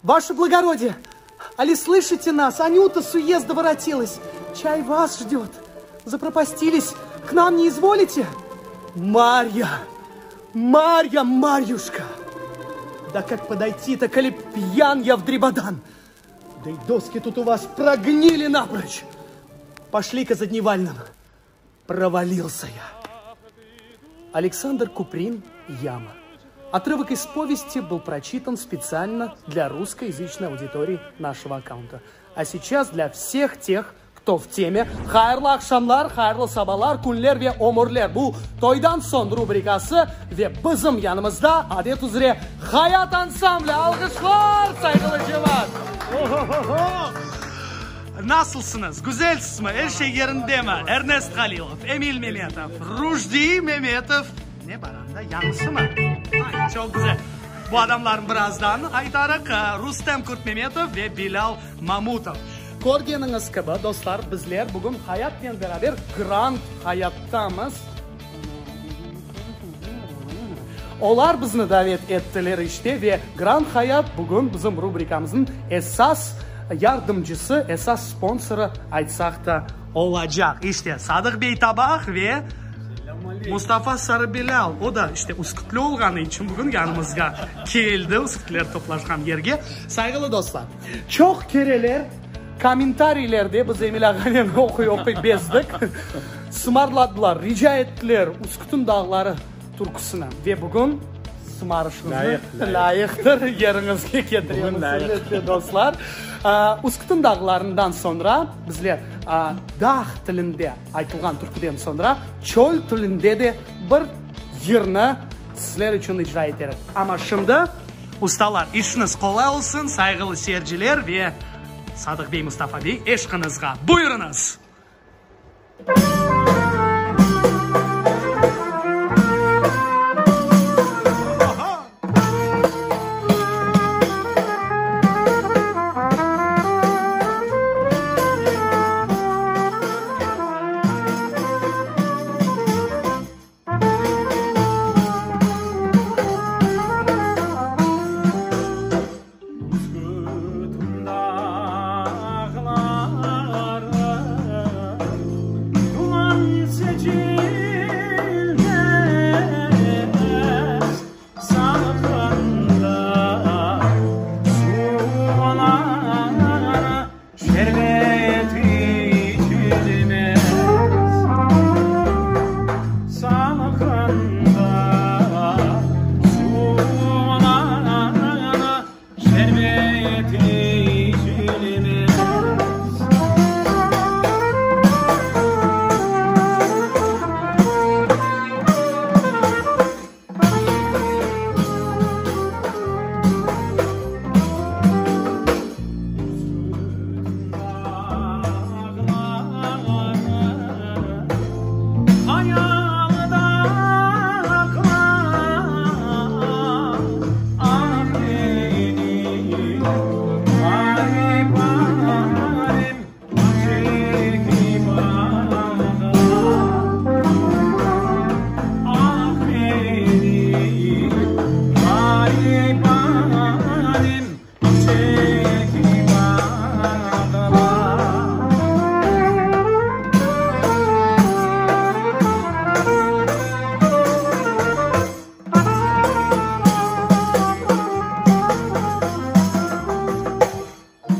Vaşe blagorodiye, ali slışite nas, Anüta s uyezda vorotилась, çay vas jdet, zapropastились, k nam ne izvolite? Marya, Marya, Maryuşka! Da kak podoyti-to, koли pyan ya vдребадан? Da i doski tut u vas prognili naproç! Poşli-ka za dnevalnım, provalilsâ ya. Александр Куприн «Яма». Отрывок из повести был прочитан специально для русскоязычной аудитории нашего аккаунта. А сейчас для всех тех, кто в теме, Hayırlı aqşamlar, hayırlı sabalar, künler ve ömürler. Bu Toydan soñ rubrikası ve bizim yanımızda, adet üzre, Hayat ansambli! Alğışlar, sayğılı cemaat! Oho-ho-ho! Nasılsıñız? Güzelsizmi? Er şey yerindemi? Ernest Halilov, Emil Memetov, Rujdi Memetov, ne bar anda, yañısımı? Ay, çoq güzel! Bu adamlarnı birazdan aytarıq, Rustem Kurtmemetov ve Bilâl Mamutov. Körgeniñiz kibi, dostlar, bizler bugün Hayatnen beraber Grand Hayattamız. Olar bizni davet ettiler işte ve Grand Hayat bugün bizim rubrikamıznıñ esas yardımcısı, esas sponsorı aytsaq da olacaq. İşte, Sadıq bey Tabah ve Mustafa Sarıbilâl, o da işte üskütlü olğanı içün bugün yanımızğa keldi, üskütler toplaşqan yerge. Sayğılı dostlar, çoq kereler Kommentariylerde biz Emil ağanen oquy-oquy bezdik. Sımarladılar, rica ettiler Üskütün dağları türküsini. Ve bugün sımarışıñıznı lâyıqtır yeriñizge ketiremiz, ürmetli dostlar. Üskütün dağlarından soñra bizler dağ tilinde aytılğan türküden soñra çöl tilinde de bir yırnı sizler içün icra eterik. Amma şimdi, ustalar, işiñiz qolay olsun, sayğılı seyirciler ve Sadıq bey, Mustafa bey, eşqiñizğa buyurıñız! Üskütün dağları duman seçilmez, Salqında suv olan şerbet içilmez. Salqında suv olan şerbet içilmez.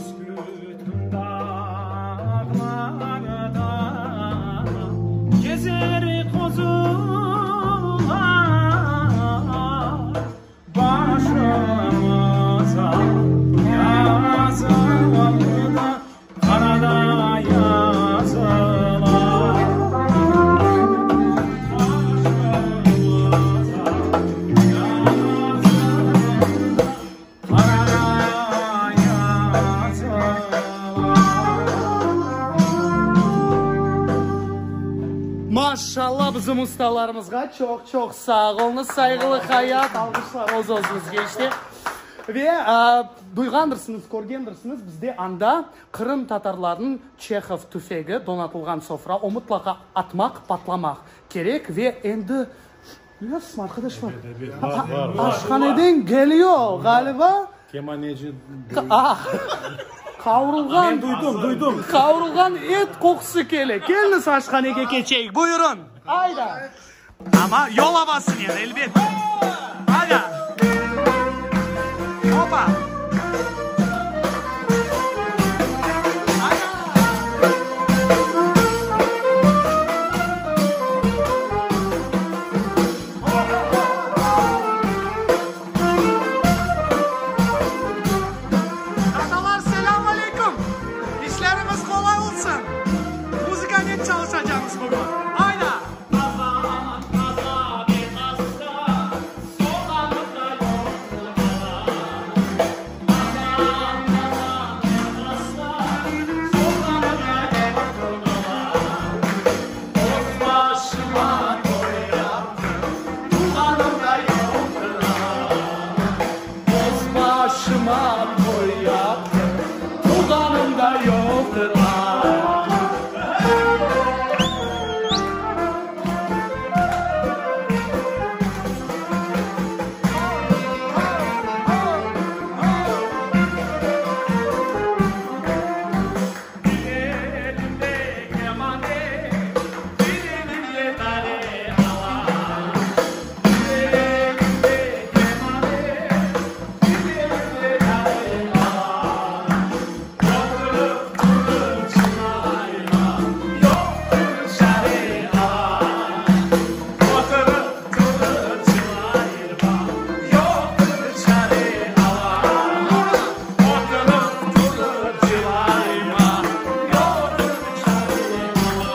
Üskütün dağlarda gezer qozular, Başımıza yazıldı qarada yazılar. Başımıza yazıldı Maşallah bizim ustalarımızğa çoq-çoq sağ oluñız, sayğılı Hayat, alğışlar öz-özüñizge işte. Ve duyğandırsıñız, körgendirsiñiz, bizde anda qırımtatarlarnıñ Çehov tüfegi donatılğan sofra, o mıtlaqa atmaq, patlamaq kerek ve endi Bilesiñizmi, arqadaşlar, aşhaneden geliyor, ğaliba. Kemaneci. Ah! Qavurılğan. Men duydum, duydum. Qavurılğan et qoqusı kele. Keliñiz aşhanege keçeyik, buyurın. Ayda! Amma yol avasınen, elbette. Ayda! Opa! Tatalar, selâm aleyküm! İşleriñiz qolay olsun! Muzıkanen çalışacamız bugün. Ayda! Qazan, qaza ve qasta, soğanı da yoqtır ana. Qazan, qazan ve qasta, soğanı da yoqtır ana. Oz başıma toy yaptım, tuvğanım da yoqtır ana. Oz başıma toy yaptım, tuvğanım da yoqtır ana. Bir elimde kemane, bir elimde dare ala. Bir elimde kemane, bir elimde dare ala. Oturup durıp çılayma, yoqtur çare ala. Oturup durıp çılayma, yoqtur çare ala. Oturup durıp çılayma, yoqtur çare ala.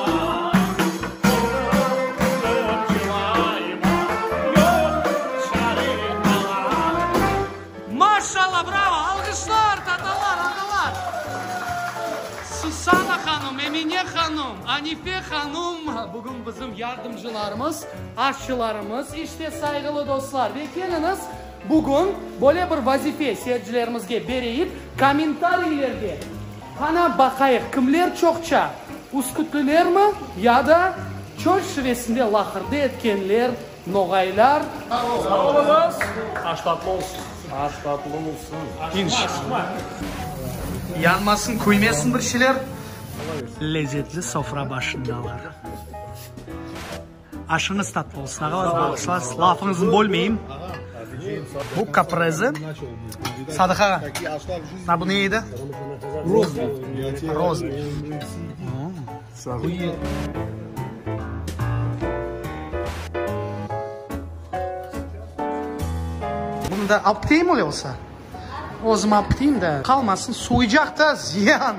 Oturup durıp çılayma, yoqtur çare ala. Maşallah, bravo! Alğışlar, tatalar, ağalar! Susana hanım, Emine hanım, Anife hanım, bugün bizim yardımcılarımız, aşçılarımız, işte, sayğılı dostlar. Ve keliñiz, bugün böyle bir vazife seyircilerimizge bereyik, kommentariylerge, qana, baqayıq, kimler çoqça, üskütlilermi ya da çöl şivesinde laqırdı etkenler, noğaylar? Sağ oluñız! Aş tatlı olsun! Aş tatlı olsun! İnşallah. Yanmasın, küymesin bir şeyler. Lezetli sofra başındalar. Aşıñız tatlı olsun, ağalar, bağışlañız, lafıñıznı bölmeyim. Bu kapreze. Sadıq ağa, mına bu ne edi? Roz. Bunı da alıp keteyim öyle olsa? Özüm alıp keteyim de, qalmasın, suvuycaq da, ziyan.